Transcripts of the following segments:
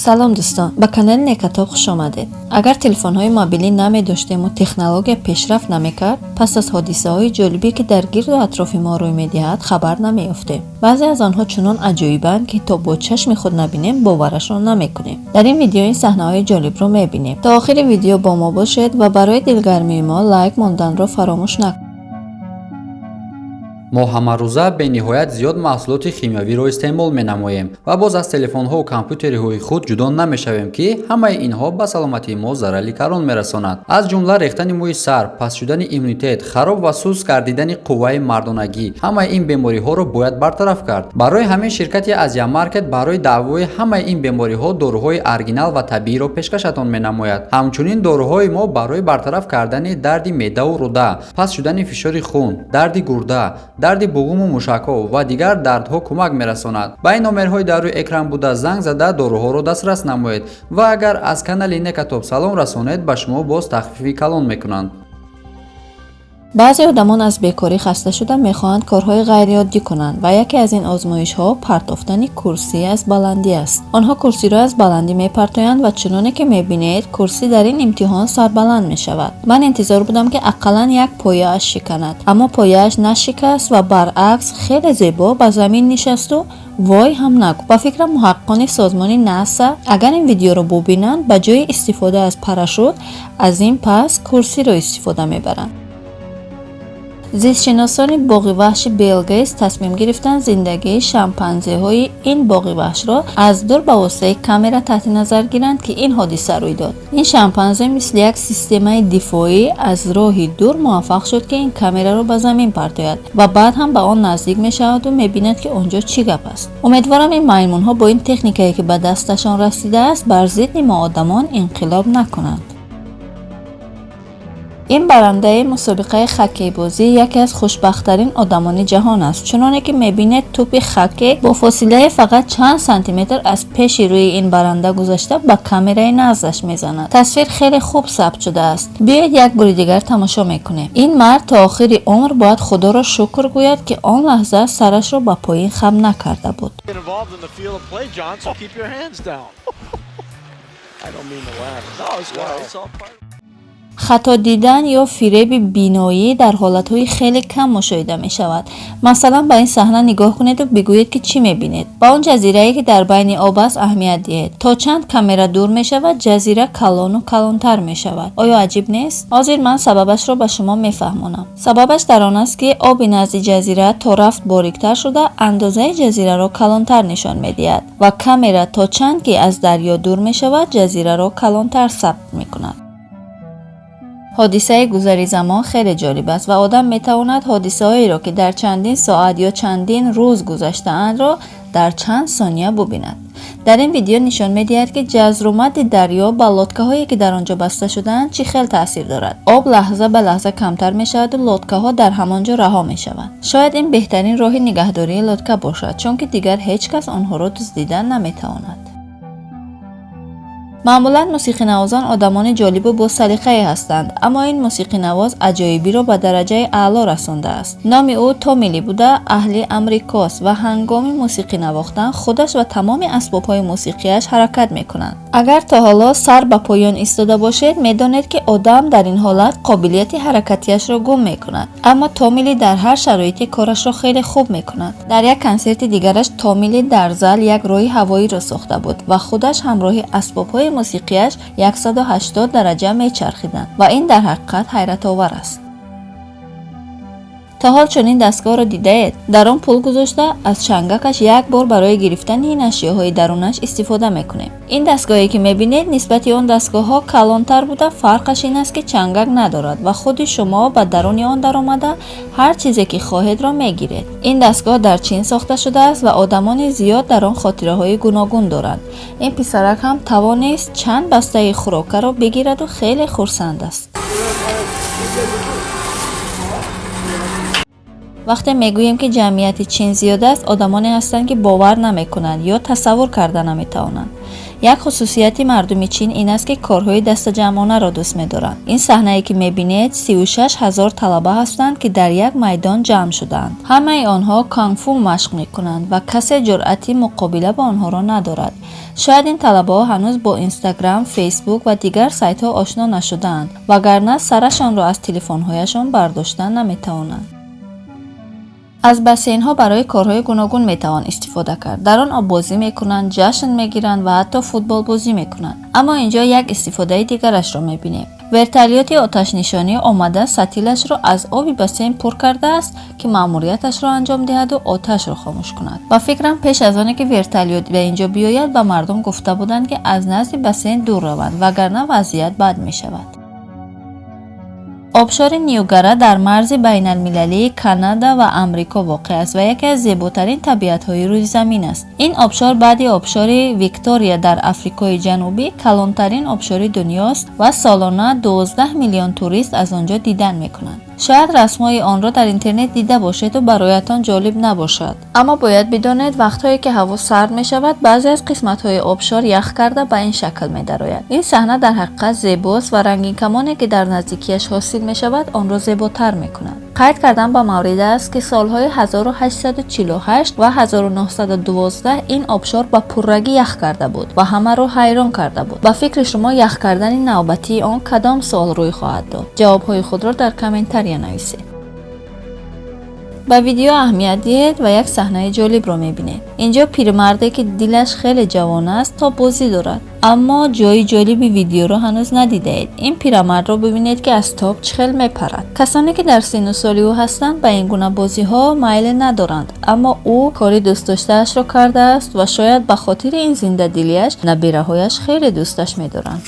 Салом, дӯстон, ба канали Некатоб хуш омадед. Агар телефонҳои мобилӣ намедоштему технология пешрафт намекард, пас аз ҳодисаҳои ҷолибе, ки дар гирду атрофи мо рӯй медиҳад, хабар намеёфтем. Баъзе аз онҳо чунон аҷоибанд, ки то бо чашми худ набинем, боварашро намекунем. Дар ин видео ин саҳнаҳои ҷолибро мебинем. То охири видео бо мо бошед ва барои дилгармии мо лайк монданро фаромӯш накунед. Мо ҳамарӯза бениҳоят зиёд маҳсулоти химиявиро истеъмол менамоем ва боз аз телефонҳову компютерҳои худ ҷудо намешавем, ки ҳамаи инҳо ба саломатии мо зарари калон мерасонад. Аз ҷумла рехтани мӯи сар, паст шудани иммунитет, хароб ва суст гардидани қувваи мардонагӣ. Ҳамаи ин бемориҳоро бояд бартараф кард. Барои ҳамин ширкати Азия Маркет барои даъвои ҳамаи ин бемориҳо доруҳои оригинал ва табииро пешкашатон менамояд. Ҳамчунин доруҳои мо барои бартараф кардани дарди меъдаву рӯда, паст шудани фишори хун, дарди гурда, дарди буғуму мушакҳо ва дигар дардҳо кӯмак мерасонад. Ба ин номерҳои дар рӯи экран буда занг зада, доруҳоро дастрас намоед ва агар аз канали Некатоб салом расонед, ба шумо боз тахфифи калон мекунанд. Баъзе одамон аз бекорӣ хаста шуда, мехоҳанд корҳои ғайриоддӣ кунанд ва яке аз ин озмоишҳо партофтани курсӣ аз баландӣ аст. Онҳо курсиро аз баландӣ мепартоянд ва чуноне ки мебинед, курсӣ дар ин имтиҳон сарбаланд мешавад. Ман интизор будам, ки ақаллан як пояаш шиканад, аммо пояаш нашикаст ва баръакс хеле зебо ба замин нишасту вой ҳам нагуфт. Ба фикрам, муҳаққиқони созмони НАСА агар ин видеоро бубинанд, ба ҷои истифода аз парашют аз ин пас курсиро истифода мебаранд. Зистшиносони боғи ваҳши Белл Гейтс тасмим гирифтанд зиндагии шампанзеҳои ин боғи ваҳшро аз дур ба воситаи камера таҳти назар гиранд, ки ин ҳодиса рӯй дод. Ин шампанзе мисли як системаи дифоӣ аз роҳи дур муваффақ шуд, ки ин камераро ба замин партояд ва баъд ҳам ба он наздик мешаваду мебинад, ки он ҷо чӣ гап аст. Умедворам, ин маймунҳо бо ин техникае, ки ба дасташон расидааст, бар зидди мо одамон инқилоб накунанд. Ин барандаи мусобиқаи хоккейбозӣ яке аз хушбахттарин одамони ҷаҳон аст. Чуноне ки мебинед, тӯпи хоккей бо фосилаи фақат чанд сантиметр аз пеши рӯи ин баранда гузашта, ба камераи наздаш мезанад. Тасвир хеле хуб сабт шудааст. Биёед, як бори дигар тамошо мекунем. Ин мард то охири умр бояд Худоро шукр гӯяд, ки он лаҳза сарашро ба поин хам накарда буд. Get involved in the field of play, John, so keep your hands down. I don't mean to laugh. No, it's, it's all part. Хато дидан ё фиреби биноӣ дар ҳолатҳои хеле кам мушоҳида мешавад. Масалан, ба ин саҳна нигоҳ кунеду бигӯед, ки чӣ мебинед. Ба он ҷазирае, ки дар байни об аст, аҳамият диҳед. То чанд камера дур мешавад, ҷазира калону калонтар мешавад. Оё аҷиб нест? Ҳозир ман сабабашро ба шумо мефаҳмонам. Сабабаш дар он аст, ки оби назди ҷазира то рафт бориктар шуда, андозаи ҷазираро калонтар нишон медиҳад ва камера то чанд ки аз дарё дур мешавад, ҷазираро калонтар сабт мекунад. Ҳодисаи гузари замон хеле ҷолиб аст ва одам метавонад ҳодисаҳоеро, ки дар чандин соат ё чандин рӯз гузаштаандро, дар чанд сония бубинад. Дар ин видео нишон медиҳад, ки ҷазрумадди дарё ба лодкаҳое, ки дар он ҷо баста шудаанд, чӣ хел таъсир дорад. Об лаҳза ба лаҳза камтар мешаваду лодкаҳо дар ҳамон ҷо раҳо мешаванд. Шояд ин беҳтарин роҳи нигаҳдории лодка бошад, чунки дигар ҳеҷ кас онҳоро дуздида наметавонад. Маъмулан мусиқинавозон одамони ҷолибу босалиқае ҳастанд, аммо ин мусиқинавоз аҷоибиро ба дараҷаи аъло расондааст. Номи ӯ Томили буда, аҳли Амрикост ва ҳангоми мусиқӣ навохтан худаш ва тамоми асбобҳои мусиқиаш ҳаракат мекунанд. Агар то ҳоло сар ба поён истода бошед, медонед, ки одам дар ин ҳолат қобилияти ҳаракатиашро гум мекунад, аммо Томили дар ҳар шароите корашро хеле хуб мекунад. Дар як консерти дигараш Томили дар зал як роҳи ҳавоиро сохта буд ва худаш ҳамроҳи асбобҳои мусиқиаш 180 дараҷа мечархиданд ва ин дар ҳақиқат ҳайратовар аст. То ҳол чунин дастгоҳро дидаед? Дар он пул гузошта, аз чангакаш як бор барои гирифтани ин ашёҳои дарунаш истифода мекунем. Ин дастгоҳе, ки мебинед, нисбати он дастгоҳҳо калонтар буда, фарқаш ин аст, ки чангак надорад ва худи шумо ба даруни он даромада, ҳар чизе ки хоҳедро мегиред. Ин дастгоҳ дар Чин сохта шудааст ва одамони зиёд дар он хотираҳои гуногун доранд. Ин писарак ҳам тавонист чанд бастаи хӯрокаро бигираду хеле хурсанд аст. Вақте мегӯем, ки ҷамъияти Чин зиёд аст, одамоне ҳастанд, ки бовар намекунанд ё тасаввур карда наметавонанд. Як хусусияти мардуми Чин ин аст, ки корҳои дастаҷамъонаро дӯст медоранд. Ин саҳнае, ки мебинед, 36 ҳазор талаба ҳастанд, ки дар як майдон ҷамъ шудаанд. Ҳамаи онҳо кунг-фу машқ мекунанд ва касе ҷуръати муқобила ба онҳоро надорад. Шояд ин талабаҳо ҳанӯз бо Инстаграм, Фейсбук ва дигар сайтҳо ошно нашудаанд, вагарна сарашонро аз телефонҳояшон бардошта наметавонанд. Аз бассейнҳо барои корҳои гуногун метавон истифода кард. Дар он оббозӣ мекунанд, ҷашн мегиранд ва ҳатто футболбозӣ мекунанд. Аммо инҷо як истифодаи дигарашро мебинем. Вертолёти оташнишонӣ омада сатилашро аз оби бассейн пур кардааст, ки маъмурияташро анҷом диҳаду оташро хомӯш кунад. Ба фикрам, пеш аз оне ки вертолёт ба инҷо биёяд, ба мардум гуфта буданд, ки аз назди бассейн дур раванд, вагарна вазъият бад мешавад. Обшори Ниагара дар марзи байналмилалии Канада ва Амрико воқеъ аст ва яке аз зеботарин табиатҳои рӯи замин аст. Ин обшор баъди обшори Виктория дар Африкои Ҷанубӣ калонтарин обшори дунёст ва солона 12 миллион турист аз он ҷо дидан мекунанд. Шояд расмҳои онро дар интернет дида бошеду бароятон ҷолиб набошад. Аммо бояд бидонед, вақтҳое ки ҳаво сард мешавад, баъзе аз қисматҳои обшор ях карда ба ин шакл медарояд. Ин саҳна дар ҳақиқат зебост ва рангинкамоне, ки дар наздикиаш ҳосил мешавад, онро зеботар мекунад. Қайд кардан ба маврид аст, ки солҳои 1848 ва 1912 ин обшор ба пуррагӣ ях карда буд ва ҳамаро ҳайрон карда буд. Ба фикри шумо, ях кардани навбатии он кадом сол рӯй хоҳад дод? Ҷавобҳои худро дар комментария нависед. Ба видео аҳамият диҳед ва як саҳнаи ҷолибро мебинед. Инҷо пирмарде, ки дилаш хеле ҷавон аст, то бозӣ дорад. Аммо ҷои ҷолиби видеоро ҳанӯз надидаед. Ин пирамардро бибинед, ки аз тоб чӣ хел мепарад. Касоне, ки дар синну соли ӯ ҳастанд, ба ин гуна бозиҳо майл надоранд, аммо ӯ кори дӯстдоштаашро кардааст ва шояд ба хотири ин зиндадилиаш набираҳояш хеле дӯсташ медоранд.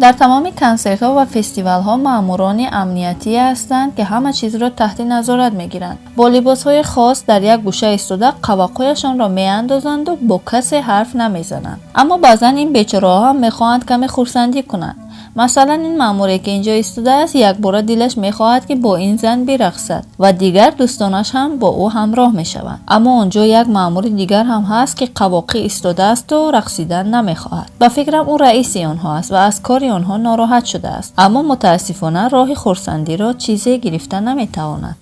Дар тамоми консертҳо ва фестивалҳо маъмурони амниятие ҳастанд, ки ҳама чизро таҳти назорат мегиранд. Бо либосҳои хос дар як гӯша истода, қавақҳояшонро меандозанду бо касе ҳарф намезананд. Аммо баъзан ин бечораҳо ҳам мехоҳанд каме хурсандӣ кунанд. Масалан, ин маъмуре, ки инҷо истодааст, якбора дилаш мехоҳад, ки бо ин зан бирақсад ва дигар дӯстонаш ҳам бо ӯ ҳамроҳ мешаванд. Аммо он ҷо як маъмури дигар ҳам ҳаст, ки қавоқӣ истодаасту рақсидан намехоҳад. Ба фикрам, ӯ раиси онҳо аст ва аз кори онҳо нороҳат шудааст. Аммо мутаассифона роҳи хурсандиро чизе гирифта наметавонад.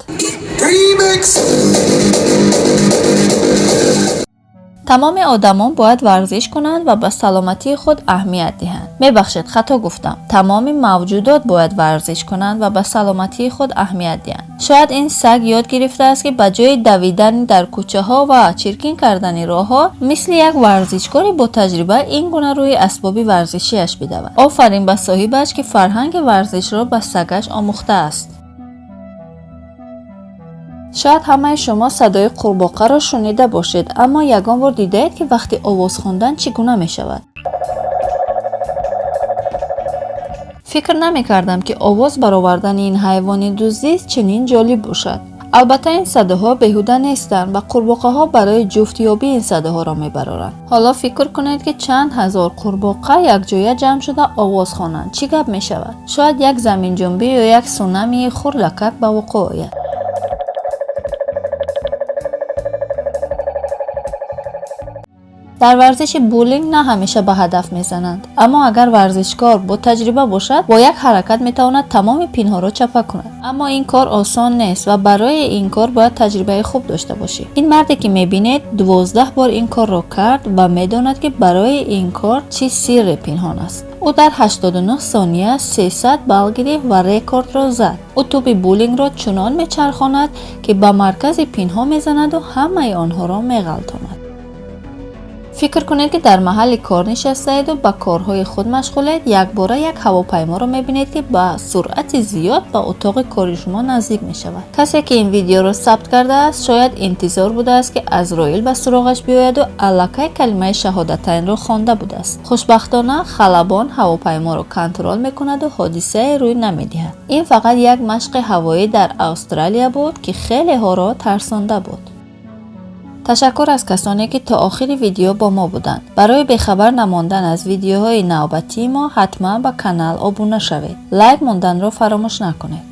Тамоми одамон бояд варзиш кунанд ва ба саломатии худ аҳамият диҳанд. Мебахшед, хато гуфтам. Тамоми мавҷудот бояд варзиш кунанд ва ба саломатии худ аҳамият диҳанд. Шояд ин саг ёд гирифтааст, ки ба ҷои давидан дар кӯчаҳо ва чиркин кардани роҳҳо, мисли як варзишкори ботаҷриба ин гуна рӯи асбоби варзишиаш бидавад. Офарин ба соҳибаш, ки фарҳанги варзишро ба сагаш омӯхтааст. Шояд ҳамаи шумо садои қурбоқаро шунида бошед, аммо ягон бор дидаед, ки вақти овоз хондан чӣ гуна мешавад? Фикр намекардам, ки овоз баровардани ин ҳайвони дузист чунин ҷолиб бошад. Албатта, ин садоҳо беҳуда нестанд ва қурбоқаҳо барои ҷуфтёбӣ ин садоҳоро мебароранд. Ҳоло фикр кунед, ки чанд ҳазор қурбоқа якҷоя ҷамъ шуда овоз хонанд, чӣ гап мешавад? Шояд як заминҷунбӣ ё як сунамии хурдакак ба вуқӯъ ояд. Дар варзиши боулинг на ҳамеша ба ҳадаф мезананд, аммо агар варзишкор бо таҷриба бошад, бо як ҳаракат метавонад тамоми пинҳоро чапа кунад. Аммо ин кор осон нест ва барои ин кор бояд таҷрибаи хуб дошта бошӣ. Ин марде, ки мебинед, 12 бор ин корро кард ва медонад, ки барои ин кор чӣ сирре пинҳон аст. Ӯ дар 89 сония 300 балл гирифт ва рекордро зад. Ӯ тӯби боулингро чунон мечархонад, ки ба маркази пинҳо мезанаду ҳамаи онҳоро меғалтонад. Фикр кунед, ки дар маҳалли кор нишастаеду ба корҳои худ машғулед, якбора як ҳавопайморо мебинед, ки ба суръати зиёд ба утоқи кори шумо наздик мешавад. Касе, ки ин видеоро сабт кардааст, шояд интизор будааст, ки Азроил ба суроғаш биёяду аллакай калимаи шаҳодатайнро хонда будааст. Хушбахтона, халабон ҳавопайморо контрол мекунаду ҳодисае рӯй намедиҳад. Ин фақат як машқи ҳавоӣ дар Австралия буд, ки хелеҳоро тарсонда буд. Ташаккур аз касоне, ки то охири видео бо мо буданд. Барои бехабар намондан аз видеоҳои навбатии мо ҳатман ба канал обуна шавед. Лайк монданро фаромӯш накунед.